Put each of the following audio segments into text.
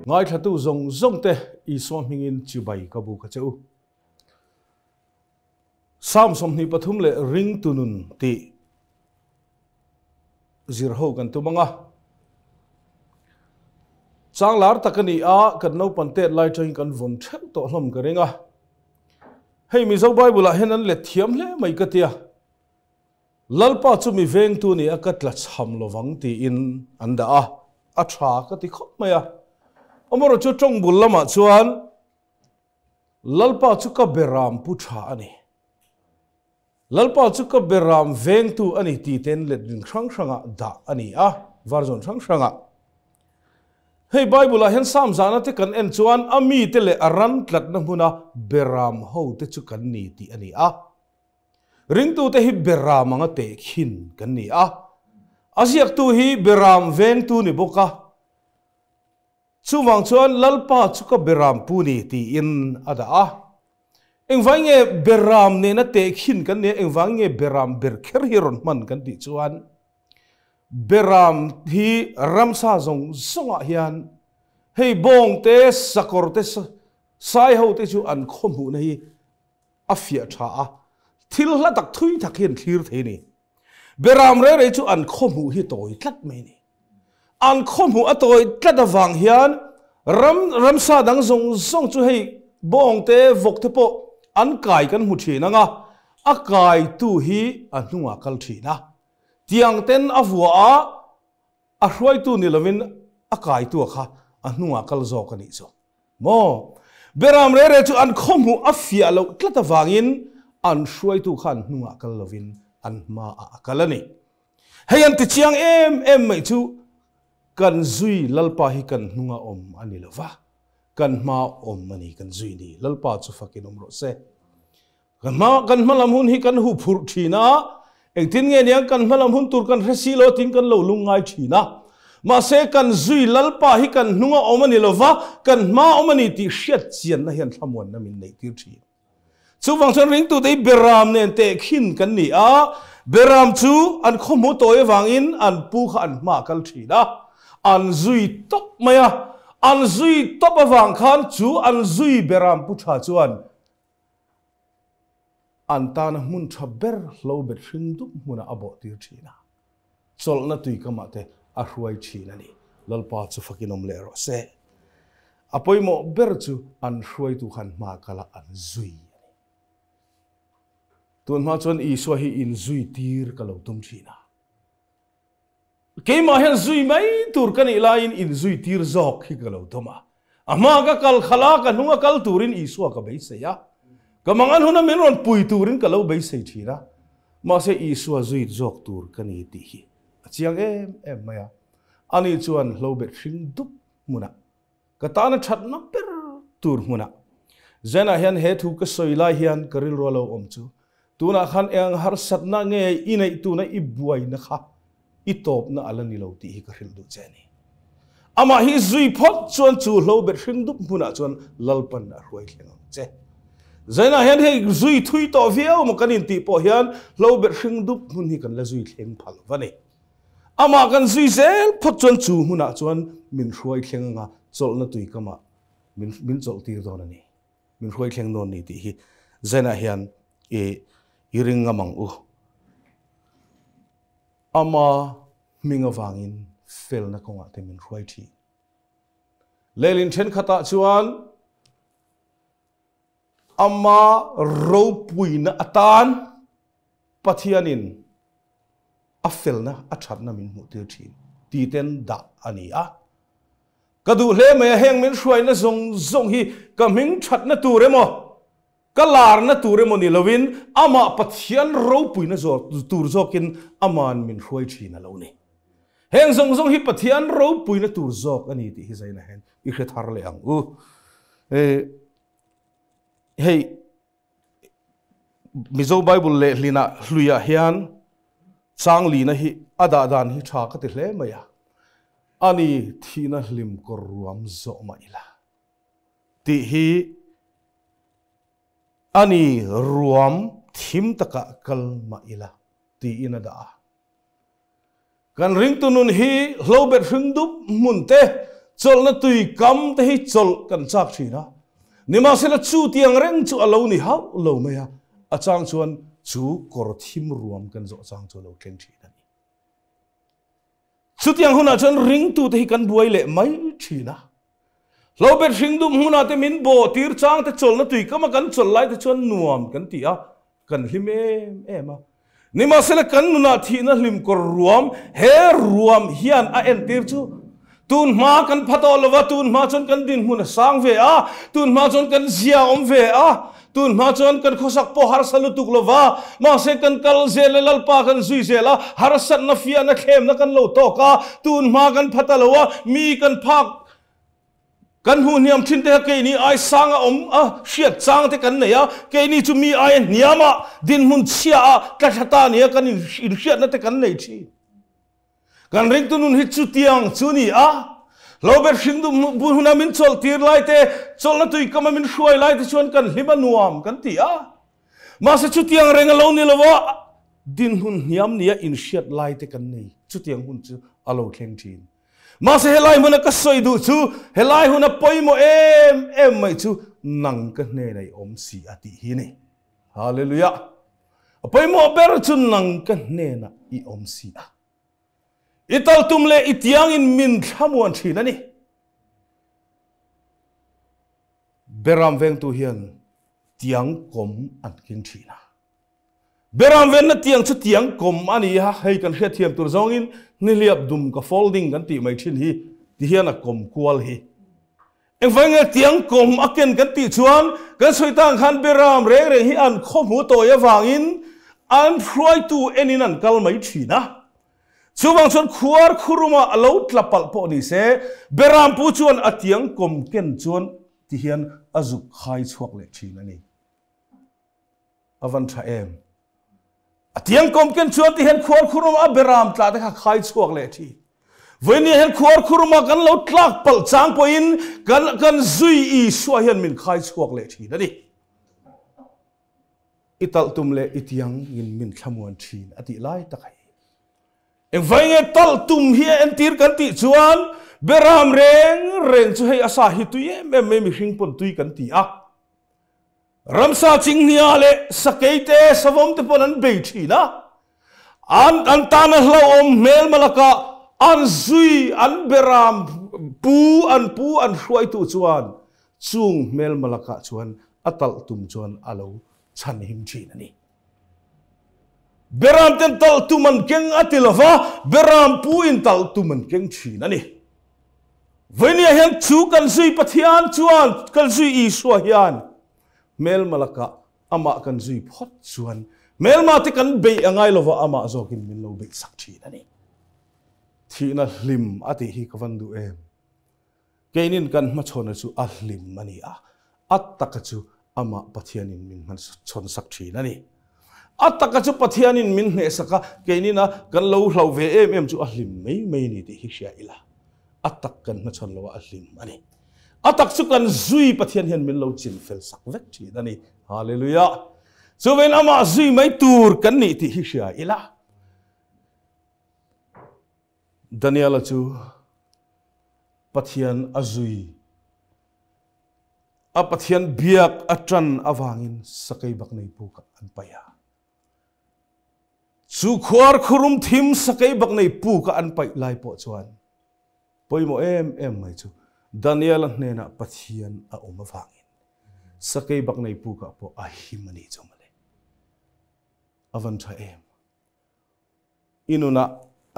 Ngaithlatu zawng zawng te Isua hmingin chibai ka bu ka che u. Psalm 23 leh ringtu nun tih zir ho kan tum ang a. Chang lar tak a ni a, kan naupan tet lai tangin kan vawn theuh tawh hlawm ka ring a. Hei Mizo Bible ah hian an let thiam hle mai ka tia. Lalpa chu mi vengtu ni a ka tla chham lovang tiin an dah a, a tha ka ti khawp mai a. Amaherawhchu chu tawng bul lamah chuan Lalpa chu ka beram pu tha a ni. Lalpa chu ka beram vengtu a ni tih ten letling hrang hrangah dah a ni a, version hrang hrangah. Hei Bible-ah hian Psalm zahna te kan en chuan a mite leh a ran tlatna hmuna beram hote chu kan ni tih a ni a. Ringtute hi beram anga tehkhin kan ni a. A ziaktu hi beram vengtu ni bawk a. Chuvang chuan Lalpa chu ka beram pu ni tiin a dah a. Engvang nge beram nena tehkhin kan nia, engvang nge beram ber kher hi rawn hman kan tih chuan beram hi ramsa zawng zawngah hian hei bawng te, sakawr te, sai ho te chu an khawhmuhna hi a fiah tha a, thil hla tak thui tak hi an thlir thei a ni. Beram rei rei chu an khawhmuh hi tawi tlat mai a ni. An khawhmuh a tawi tlat avang hian ram ramsa dang zawng zawng chu hei bawng te vawk te pawh an kai kan hmu thin ang a, a kaitu hi a hnungah kal thin a. Tiang ten a vua a, a hruaitu ni lovin a kaitu a kha a hnungah kal zawk a nih chu. Maw? Beram rei rei chu an khawhmuh a fiah loh tlat avangin an hruaitu kha an hnungah kal lovin an hmaah a kal a ni. Hei an ti chiang em em mai chu kan zui Lalpa hi kan hnunga awm a ni lova, kan hma awm a ni kan zui ni. Lalpa chu fakin awm rawh se. Kan hma kan hma lam hun hi kan hu phurh thin a, engtin nge niang kan hma lam hun tur kan hre si lo tin kan lo lungngai thin a. Mahse kan zui Lalpa hi kan hnunga awm a ni lova, kan hma awm a ni tih hriat chianna hian thlamuanna min neih tir thin. Chuvang chuan ringtute hi Beram nen tehkhin kan ni a, Beram chu an khawhmu tawi avangin an pu kha an hma kal thin a, an zui tawp mai a, an zui tawp avang khan chu an zui Beram pu tha chuan an tana hmun tha ber hlo bet hring dup hmunah a bawh tir thin a, chawlhna tui kamah te a hruai thin a ni. Lalpa chu fakin awm leh rawh se. A pawimawh ber chu an hruaitu khan hma kala an zui a ni. Tun hma chuan Isua hi inzui tir ka lo tum thin a. Keimah hian zui mai tur ka nih laiin inzui tir zawk hi ka lo tum a. A hma ka kal khalh a, ka hnunga kal turin Isua ka beisei a. Ka mangan huna min rawn pui turin ka lo beisei thin a. Mahse Isua zui zawk tur ka ni tih hi a chiang em em mai a. Ani chuan hlobet hring dup hmunah ka tana thatna ber tur hmunah Zenah hian he thu ka sawi lai hian ka rilru a lo awm chu tunah khan eng harsatna nge i neih tuna i buaina kha i tawpna a la ni lo tih hi ka hrilh duh che a ni. Amah hi zui phawt chuan chu hlo bet hring dup hmunah chuan Lalpan a hruai thleng ang che. Zenah hian hei zui thui tawh viau maw kan intih pawh hian hlo bet hring dup hmun hi kan la zui thleng phal va ni. Amah kan zui zel phawt chuan chu hmunah chuan min hruai thleng anga chawlhna tui kamah min min chawlh tir dawn a ni. Min hruai thleng dawn ni tih hi Zenah hian i i ring ngam ang u. Ama hming avangin felna kawngah te min hruai thin. Leilin thenkhatah chuan ama ropuina atan Pathianin a felna a thatna min hmuh tir thin ti ten dah a ni a. Ka duh hle mai a, heng min hruaina zawng zawng hi ka hming thatna tur emaw, ka larna tur emaw ni lovin amah Pathian ropuina tur zawkin aman min hruai thin a lo ni. Heng zawng zawng hi Pathian ropuina tur zawk a ni tih hi zaina hian i hre thar leh ang u. Hei Mizo Bible lehlinah hluiah hian changlina hi a dah dan hi tha ka ti hle mai a, ani thihna hlim kawr ruam zawh mah ila tih hi ani ruam thim takah kal mah ila tiin a dah a. Kan ringtu nun hi hlobet hring dup hmun te, Chawlhna tui kam te hi chawlh kan chak thin a. Nimahsela chu tiang reng chu a lo ni hauh lo mai a, a chang chuan chu kawr thim ruam kan zawh chang chu a lo thleng thin a ni. Chutiang hunah chuan ringtute hi kan buai leh mai thin a. Hlobet hringdum hmunah te min bawh tir chang te chawlhna tui kama kan chawlh lai te chuan nuam kan ti a, kan hlim em em a. Nimahsela kan nunah thihna hlim kawr ruam he ruam hian a entir chu tun hma kan pha tawh lova, tun hma chuan kan dinhmun a sang ve a, tun hma chuan kan zia a awm ve a, tun hma chuan kan khawsak pawh harsa lutuk lova, mahse kan kal zel a, Lalpa kan zui zel a, harsatna fiahna thlemna kan lo tawk a, tun hma kan pha ta lo a, mi kan phak Kan hmuh hniam thin te kha keini ai sang a awm a, hriat chang te kan nei a, keini chu mi aia hniam a, dinhmun chhia a, tla thla ta nia kan inhriatna te kan nei thin. Kan ringtu nun hi chutiang chu ni a, Hlobet hring duh bun huna min chawlh tir lai te, chawlhna tui kama min hruai lai te chuan kan hlim a nuam kan ti a. Mahse chutiang reng a lo ni lo a, dinhmun hniam nia inhriat lai te kan nei, chutiang hun chu a lo thleng thin. Mahse helai hmuna ka sawi duh chu, helai huna pawimawh em em mai chu nang ka hnenah i awm si a tih hi ni. Hallelujah! A pawimawh ber chu nang ka hnenah i awm si a. I tal tum leh i tiangin min thlamuan thin a ni. Beram vengtu hian tiang kawm an keng thin a. Beram venna tiang chu tiang kawm a ni a, hei kan hriatthiam tur zawngin nihliap dum ka folding kan tih mai thin hi ti hian a kawm kual hi. Engvai nge tiang kawm a ken kan tih chuan kan sawi tang khan Beram reng reng hi an khawhmu tawi avangin an hruaitu enin an kal mai thin a. Chuvang chuan khuar khuruma a lo tla palh pawh ni se Beram pu chuan a tiang kawm ken chuan ti hian a zuk khai chhuak leh thin a ni. A van tha em. A tiang kawm ken chuan ti hian khuar khurum a beram tla te kha khai chhuak leh thi. Vawinia hian khuar khuruma kan lo tlak palh chang pawhin kan kan zui Isua hian min khai chhuak leh thin a ni. I talh tum leh i tiang in min thlamuan thin a tih lai tak hei. Engvai nge talh tum hi a entir kan tih chuan beram reng reng chu hei a sa hi tui em em mai mihring pawn tui kan ti a. Ramsa chinghnia leh sakei te, savawm te pawn an bei thin a. An an tana hlauhawm hmel malakah an zui, an beram pu, an pu an hruaitu chuan chung hmel malakah chuan a talh tum chuan a lo chhan him thin a ni. Beram ten talh tum an keng a ti lova, beram pu in talh tum an keng thin a ni. Vawinia hian chu kan zui Pathian chuan, kan zui Isua hian hmelma lakah amah kan zui phawt chuan hmelma te kan beih a ngai lova amah zawkin min lo beih sak thin a ni. Thihna hlim a tih hi ka van duh em? Keinin kan hmachhawna chu a hlim a ni a, a taka chu amah Pathianin min hmachhawn sak thin a ni. A taka chu Pathianin min hnehsak a, keinina kan lo hlau ve em em chu a hlim mai mai a ni tih hi hria ila. A tak kan hmachhawn lo a, a hlim a ni. A tak chu kan zui Pathian hian min lo chin fel sak vek thin a ni. Hallelujah! Chuvangin amah zui mai tur kan nih tih hi hria ila. Daniela chu Pathian a zui. A Pathian biak a ṭan avangin sakei bak nei puk ah an paih a. Chu khuar khurum thim sakei bak nei puk ah an paih lai pawh chuan pawimawh em em mai chu Daniela hnenah Pathian a awm avangin sakei bak nei puk ah pawh a him a nih chu mawle. A van ṭha em. I nunah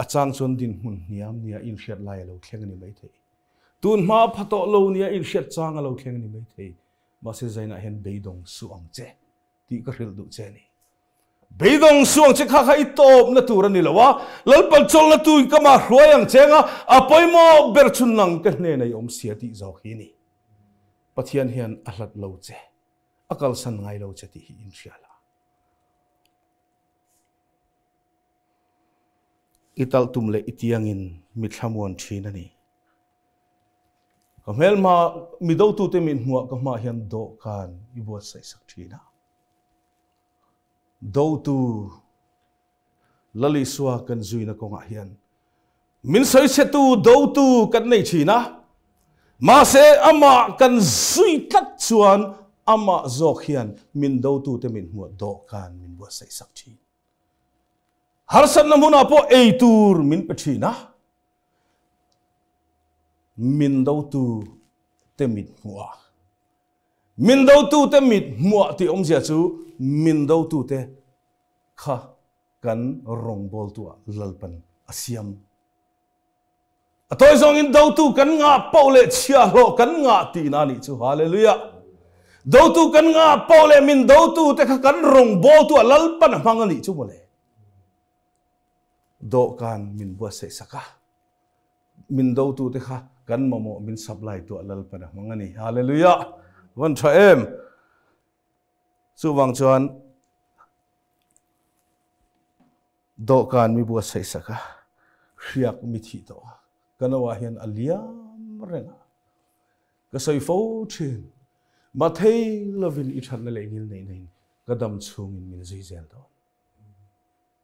a chang chuan dinhmun hniam nia inhriat lai a lo thleng a ni maithei. Tun hma pha tawh lo nia inhriat chang a lo thleng a ni maithei. Mahse zainah hian beidawng suh ang che tih ka hrilh duh che a ni. Beidawng suh ang che kha kha i tawpna tur a ni lo a, Lalpan chawlhna tu in ka mah hruai ang che anga a pawimawh ber chu nang ka hnenah i awm sia tih zawk hi a ni. Pathian hian a hlat lo che, a kalsan ngai lo che tih hi inhria la. I talh tum leh i tiangin mi thlamuan thin a ni. Ka hmelhma mi dotute min hmuah ka hmah hian dawhkan i buatsaih sak thin a. Dotu Lal Isua kan zuina kawngah hian min sawichhetu dotu kan nei thin a. Mahse amah kan zui tlat chuan amah zawk hian min dotute min hmuah dawhkan min buatsaih sak thin. Harsatna hmunah pawh ei tur min pe thin a, min dotu te mit hmuah. Min dotute mit hmuah tih awmzia chu min dotute kha kan rawngbawltuah Lalpan a siam. A tawi zawngin dotu kan ngah poh leh chhiahhlawh kan ngah tihna a nih chu. Hallelujah! Dotu kan ngah poh leh min dotu te kha kan rawngbawltu ah Lalpan a hmang a nih chu mawle. Dawhkan min buatsaih sak a, min dotu te kha kan mamawh min supply tuah Lalpan a hmang a ni. Hallelujah! Van tha em! Chuvang chuan Dawhkan mi buatsaih sak a, hriak mi thih tawh a, ka no ah hian a liam reng a, ka sawi fo thin. Mathei lovin i thatna leh ngil neih neiin ka dam chhungin min zui zel dawn.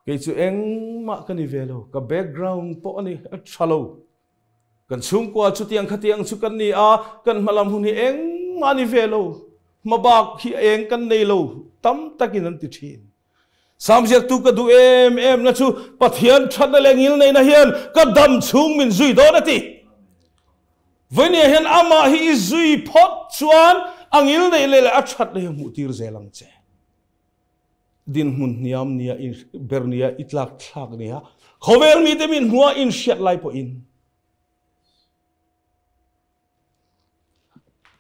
Kei chu engmah ka ni ve lo, ka background pawh a ni, a tha lo. Kan chhungkua chutiang khatiang chu kan ni a, kan hmalam hun hi engmah a ni ve lo, hmabak hi a eng kan nei lo tam takin an ti thin. Samziaktu ka duh em em na chu Pathian thatna leh ngilneihna hian ka dam chhung min zui dawn a ti. Vawinia hian amah hi i zui phawt chuan a ngilneih leh leh a thatna hi a hmuh tir zel ang che. Dinhmun hniam nia ber nia i tlak thlak nia khawvel mite min hmuha inhriat lai pawhin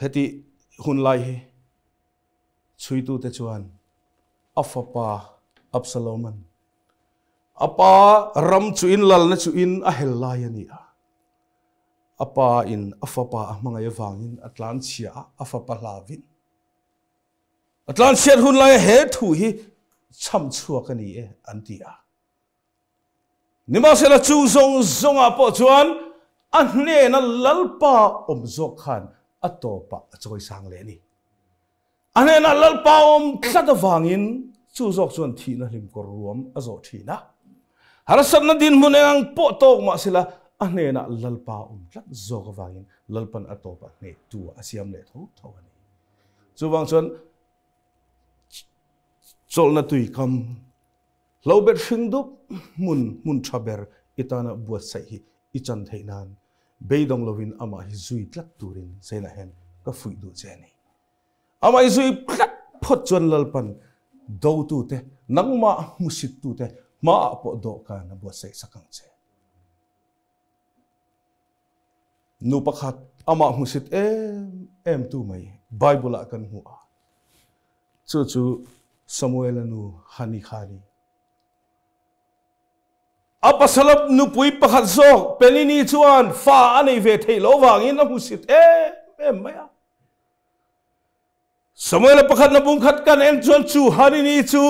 heti hun lai hi Chhuitute chuan a fapa Absaloman a pa ram chu in lalna chu in a hel lai a ni a. A pa in a fapa a hmangaih avangin a tlanchhia a, a fapa hlavin a tlanchhiat hun laia he thu hi chham chhuak a ni e an ti a. Nimahsela chu zawng zawngah pawh chuan a hnena Lalpa awm zawk khan a tawpah a chawisang leh a ni. A hnenah Lalpa awm tlat avangin chu zawk chuan thihna hlimkawr ruam a zawh thin a. Harsatna dinhmun eng ang pawh tawk mahsela a hnenah Lalpa awm tlat zawk avangin Lalpan a tawpah hnehtu a siam leh tho tho a ni. Chuvang chuan chawlhna tuikam Hlo bet hring dup hmun hmun tha ber i tana buatsaih hi i chan theih nan beidawng lovin amah hi zui tlat turin Zainah hian ka fuih duh che a ni. Amah i zui tlat phawt chuan Lalpan dotute, nangmah hmusittute hmaah pawh dawhkan a buatsaih sak ang che. Nu pakhat amah hmusit em em tu mai Bible ah kan hmu a. Chu chu Samuela nu Hani kha a ni. A pasal nupui pakhat zawk Penini chuan fa a nei ve theih loh vangin a hmusit em em mai a. Samuela pakhatna bungkhat kan en chuan chu Hanini chu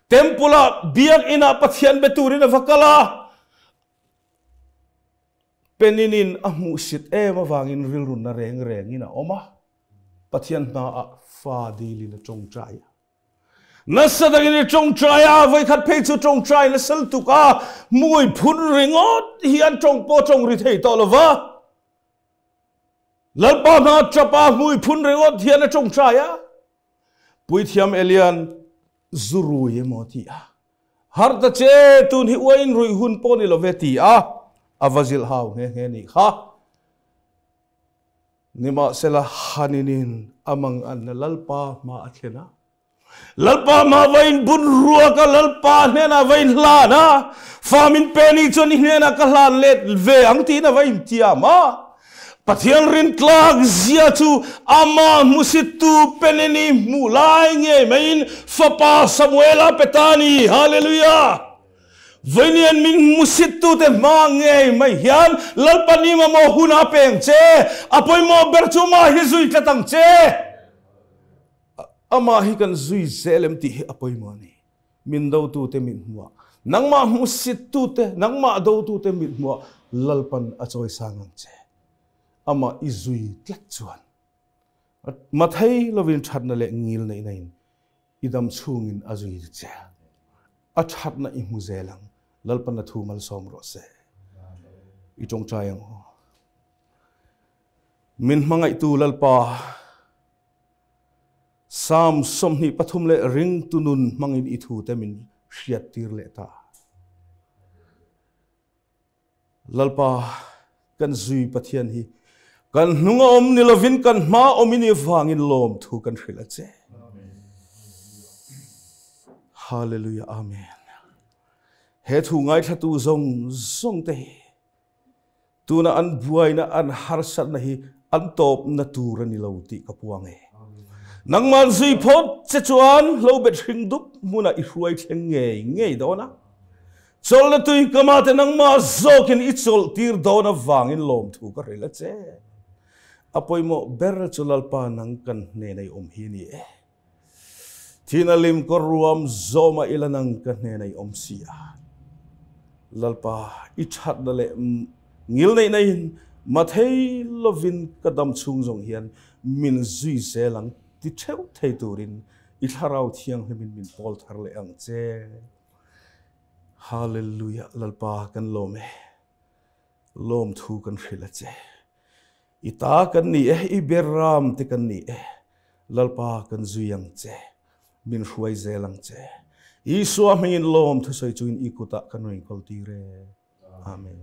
temple ah biakinn ah Pathian be turin a va kal a. Peninin a hmuhsit em avangin rilrunna reng rengin a awm a, Pathian hna ah fa dilin a tawngtai a. Nasa takin i tawngtai a, vawikhat phei chu tawngtai nasa lutuk a, hmui phun ringawt hi an tawng pawh tawng ri thei tawh lova. Lalpa hna tapa hmui phun ringawt hian a tawngtai a. Puithiam Elian zu rui emaw ti a. Har ta che, tun hi uain ruih hun pawh ni love ti a, a va zilh hau nghe nghe nih kha. Nimahsela Haninin a manganna Lalpa hma a thlen a. Lalpa hma va in bun ruak a, Lalpa hnenah va in hlan a, fa min pe ni chuan i hnenah ka hlan let ve ang tiin a va intiam a. Pathian rintlak zia chu amah hmusittu Penini hmuh lai ngei maiin fapa Samuela pe ta a ni. Hallelujah! Vawiin min hmusittute hma ngei mai hian Lalpa ni mamawh hun a peng che, a pawimawh ber chu amah hi zui tlat ang che. Amah hi kan zui zel em tih hi a pawimawh a ni. Min dotute mit hmuah, nangmah hmusittute, nangmah dotute mit hmuah Lalpan a chawisang ang che. Amah i zui tlat chuan mathei lovin thatna leh ngil neihna in i dam chhungin a zui che. A thatna i hmu zel ang. Lalpan a thu malsawm rawh se. I tawngtai ang aw. Min hmangaihtu Lalpa, Psalm 23 leh ringtu nun hmangin i thute min hriattir leh ta. Lalpa, kan zui Pathian hi kan hnunga awm ni lovin kan hma awm i nih vangin lawmthu kan hrilh a che. Hallelujah Amen. He thu ngaithlatu zawng zawng te hi tuna an buaina an harsatna hi an tawpna tur a ni lo tih ka puang e. Nangman zui phawt che chuan hlo bet hring dup hmunah i hruai thleng ngei ngei dawn a. Chawlhna tui ka mate nangmah zawkin i chawlh tir dawn avangin lawmthu ka hrilh a che. A pawimawh ber chu Lalpa nang kan hnena i awm hi a ni e. Thina lim ka ruam zawma ila nang ka hnena i awm si a. Lalpa i thatna leh ngilneihna in mathei lovin ka dam chhung zawng hian min zui zel ang ti theuh thei turin i thlarau thianghlimin min pawl thar leh ang che. Hallelujah Lalpa kan lawm e lawm thu kan hrilh a che i ta kan ni e i beram te kan ni e Lalpa kan zui ang che min hruai zel ang che Isua hmingin lawm thusawi chungin i kutah kan rawn inkawl tir e Amen.